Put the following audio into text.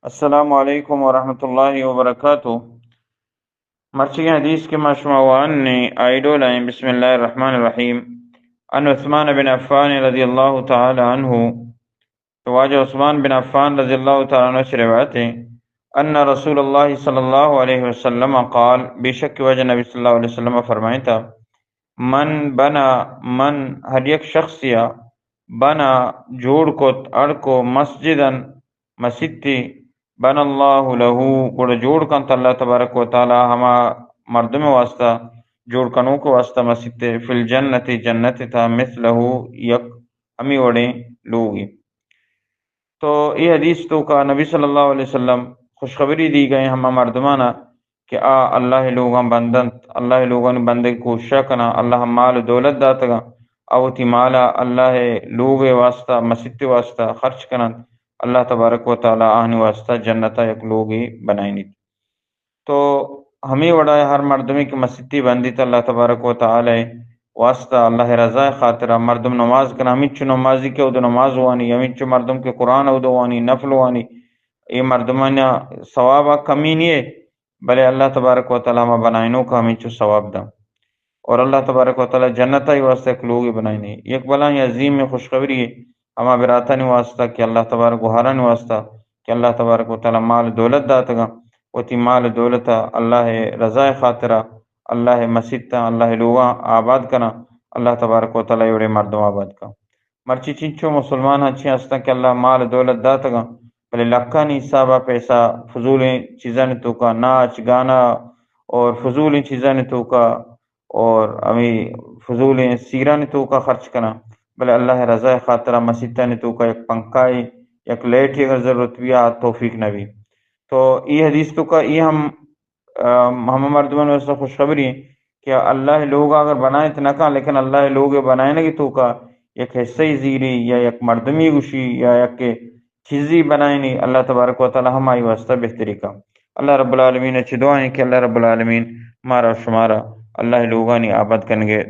السلام علیکم ورحمۃ اللہ وبرکاتہ۔ مرچی حدیث کہ ما شما وان نے آئی ڈول ایں، بسم اللہ الرحمن الرحیم۔ عن عثمان بن عفان رضی اللہ تعالی عنہ، تو واجہ عثمان بن عفان رضی اللہ تعالی عنہ سے روایت ہے، ان رسول اللہ صلی اللہ علیہ وسلم قال، بے شک واجہ نبی صلی اللہ علیہ وسلم فرمائیں تھا، من بنا، من ہر یک شخص یا بنا جوڑ کت، اڑ کو، مسجدن، مسیتے، بنا اللہ لہ، گڑا جوڑ کنت اللہ تبارک و تعالی ہما مردم واسطہ، جوڑ کنوک واسطہ مسیتے، فی الجنت، جنت تا، مثلہ، یک ہمی وڑیں لوگی۔ تو اے حدیث توکا نبی صلی اللہ علیہ وسلم خوشخبری دی گئے ہما مردمانا کہ آ اللہ لوگاں بندنت، اللہ لوگانی بندگی کوششا کناں، اللہ مال و دولت داتگاں، آ وتی مالا اللہ لوگ واسطہ، مسیت واسطہ خرچ کننت، اللہ تبارک و تعالی آہانی واسطہ جنتا یک لوگی بنائینیت۔ تو ہمے وڑا ہر مردمے کہ مسیتی بندیت اللہ تبارک و تعالی واسطہ، اللہ رضا خاطرا مردم نماز کنا، ہمینچو نمازی کہ اود نماز وانی، ہمینچو مردم کہ قرآن اود وانی، نفل وانی، اے مردمانی ثوابا کمی نیے، بلے اللہ تبارک و تعالی ہما بنائینوک ہمینچو ثواب داں۔ اور اللہ تبارک و تعالی جنت آئی واسطہ یک لوگی بنائینی۔ یک بلاہیں عظیم خوشخبری ہے ہما براتانی واسطہ کہ اللہ تبارک و ہرانی واسطہ کہ اللہ تبارک و تعالی مال دولت داتگاں، وتی مال دولت اللہ رضا خاطرا، اللہ مسیتاں، اللہ لوگاں آباد کناں، اللہ تبارک و تعالی وڑے مردم آباد کن۔ مرچی چنچو مسلمان ہنچیں ہستاں کہ اللہ مال دولت داتگاں، بلے لکھانی حسابا پیسہ فضولیں چیزانی توکا، ناچ گانا اور فضولیں چیزانی توکا اور ہمیں فضولیں سیرانی توکا خرچ کناں، بلے اللہ رضا خاطرا مسیتانی توکا یک پنکھائی، یک لائٹی اگر ضرورت بی، آ توفیق نہ بی۔ تو ای حدیث توکا ای ہم، ام، ہما مردمانی واسطہ خوشخبری ہیں کہ اللہ لوگ اگر بنائیت نہ کن، لیکن اللہ لوگ بنائینگی توکا یک حصہ زیری یا یک مردمی گوشی یا یک چیزی بنائینی، اللہ تبارک و تعالی ہمائی واسطہ بہتری کا۔ اللہ رب العالمین چہ دعا ہیں کہ اللہ رب العالمین مارا و شمارا اللہ لوگانی آباد کنگے